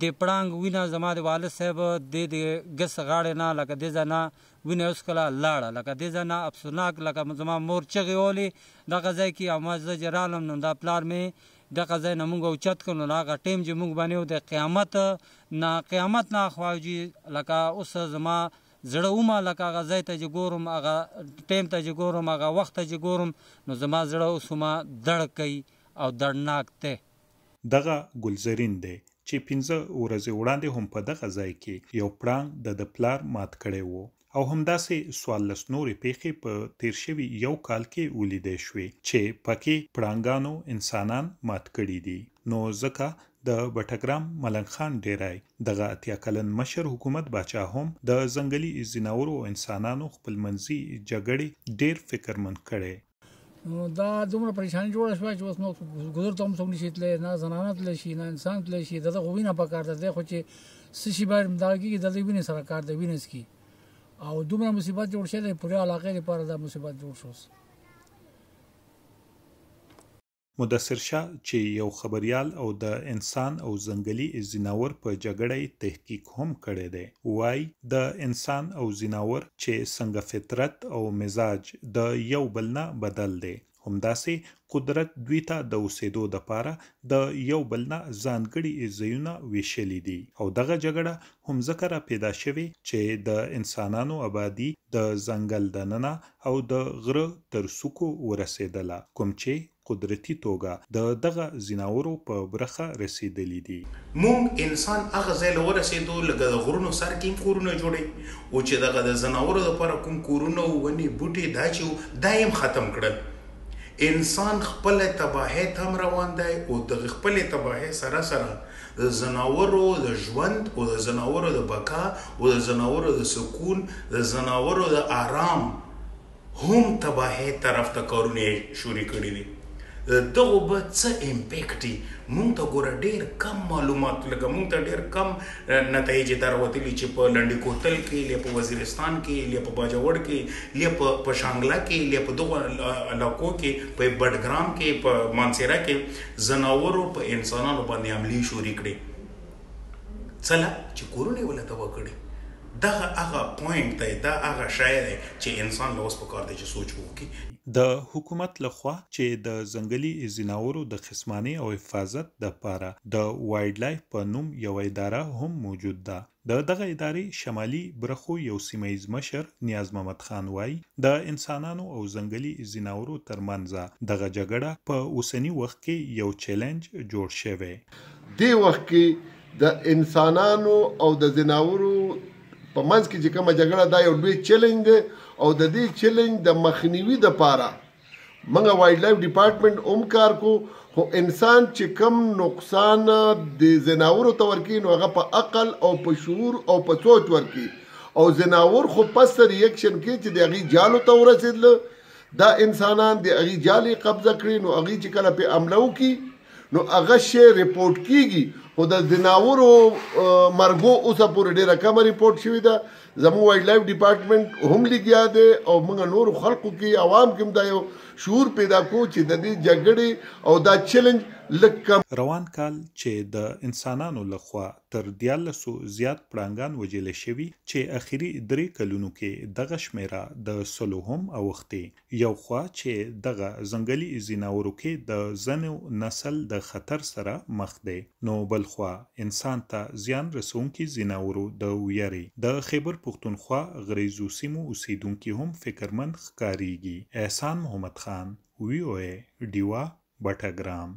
د پړانګ وینه زما د والد صاحب د د ګس غاړې نه لکه د ځای نه وینه اوس کله لاړه، لکه د ځای نه افسوناک، لکه زما مور چغې وولې دغه ځای کې. او ما زه چې رالم نو دا پلار مې دغه ځای نه مونږ اوچت کړ. نو هغه ټیم چې مونږ باندې د قیامت نه قیامت نه اخوا جي، لکه اوس زما زړه ومه، لکه هغه ځای ته چې ګورم، هغه ټیم ته چې ګورم، هغه وخت ته چې ګورم، نو زما زړه اوس ما دړ کوي او دردناک دی. دغه ګلزرین دی چې 5 ورځې وړاندې هم په دغه ځای کې یو پړانګ د د پلار مات کړی وو او همداسې 14 نورې پیښې په تیر شوي یو کال کې ولیدې شوې چې پکې پړانګانو انسانان مات کړي دي. نو ځکه د بټګرام ملنګ خان ډیری دغه 80 کلن مشر حکومت باچا هم د ځنګلي ځناورو او انسانانو خپلمنځي جګړې ډیر فکرمند کړی. نو دا دومره پریشانی جوړه شوه چې اوس نو ګذر ته هم څوک نشي تللی، نه زنانه تللی شي، نه انسان تللی شي. دغه خو وینه پکار ده. دی خو چې څه شي باید دغه کېږي، د دې وینې سره کار دی، وینه څکي او دومره مصیبت جوړ شوی دی، پوره علاقې لپاره دا مصیبت جوړ شو. مدثر شاه چې یو خبریال او د انسان او ځنګلي ځناور په جګړه یې تحقیق هم کړی دی، وایي د انسان او ځناور چې څنګه فطرت او مزاج د یو بل نه بدل دی، همداسې قدرت دوی ته د اوسېدو دپاره د یو بل نه ځانګړي ځایونه ویشلي دي او دغه جګړه هم ځکه را پیدا شوې چې د انسانانو آبادي د ځنګل دننه او د غره تر څوکو ورسېدله، کوم چې قدرتي توګه د دغه ځناورو په برخه رسېدلي دي. مونږ انسان هغه ځای له ورسېدو لکه د غرونو سر کې هم کورونه جوړوي او چې دغه د ځناورو لپاره کوم کورونه او ونې بوټي دا چې دا یې هم ختم کړل. انسان خپل تباهۍ ته هم روان دی او د خپلې تباهۍ سره سره د ځناورو د ژوند او د ځناورو د بقا او د ځناورو د سکون، د ځناورو د آرام هم تباهۍ طرف ته کارونه شروع کړي دي. دغه به څه impact؟ مونږ ته ګوره ډیر کم معلومات، لکه مونږ ته ډیر کم نتایج دروتلي چې په لنډي کوتل کې لیا، په وزیرستان کې لیا، په باجوړ کې لیا، په شانګله کې لیا، په دغه علاقو کې، په بټګرام کې، په مانسیره کې زناورو په انسانانو باندې حملې شروع کړې، څله چې کورونه یې ولا تباه کړي. دغه هغه point دی، دا هغه شی دی چې انسان له اوس په کار دی چې سوچ وکړي. د حکومت لخوا چې د ځنګلي ځناورو د خصمانې او حفاظت دپاره د وایلډ لایف په نوم یوه اداره هم موجود ده، د دغه ادارې شمالي برخو یو سیمه ییز مشر نیاز محمد خان وایي د انسانانو او ځنګلي ځناورو ترمنځ دغه جګړه په اوسني وخت کې یو چیلنج جوړ شوی. دې وخت کې د انسانانو او د ځناورو په منځ کې چې کومه جګړه، دا یو لوی چیلنج دی او د دې چیلنج د مخنیوي د پاره موږ وایلډ لایف ډپارټمنټ هم کار کو. خو انسان چې کم نقصان د ځناورو ته ورکي، نو هغه په عقل او په شعور او په سوچ ورکي او ځناور خو پس reaction کې چې د هغې جالو ته ورسېدل، دا انسانان د هغې جالې قبضه کړي، نو هغې چې کله پې حمله وکړي نو هغه شی report کیږي. خو د ځناورو مرګو اوسه پورې ډیره کمه report شوې ده. زموږ وایلډ لایف ډپارټمنټ هم لګیا دی او موږ نورو خلکو کې، عوام کې هم دا یو شعور پیدا کو چې د دې جګړې او دا چیلنج لږ کم. روان کال چې د انسانانو لخوا تر 13 زیات پړانګان وژل شوي چې اخري 3 کلونو کې دغه شمېره د 100 هم اوښتې. یو خوا چې دغه ځنګلي ځناورو کې د ځینو نسل د خطر سره مخ دی، نو بل خوا انسان ته زیان رسونکي ځناورو د ویرې د خیبر پښتونخوا غریزو سیمو اوسیدونکي هم فکرمند ښکاریږي. احسان محمد خان، وي او ای ډیوه، بټګرام.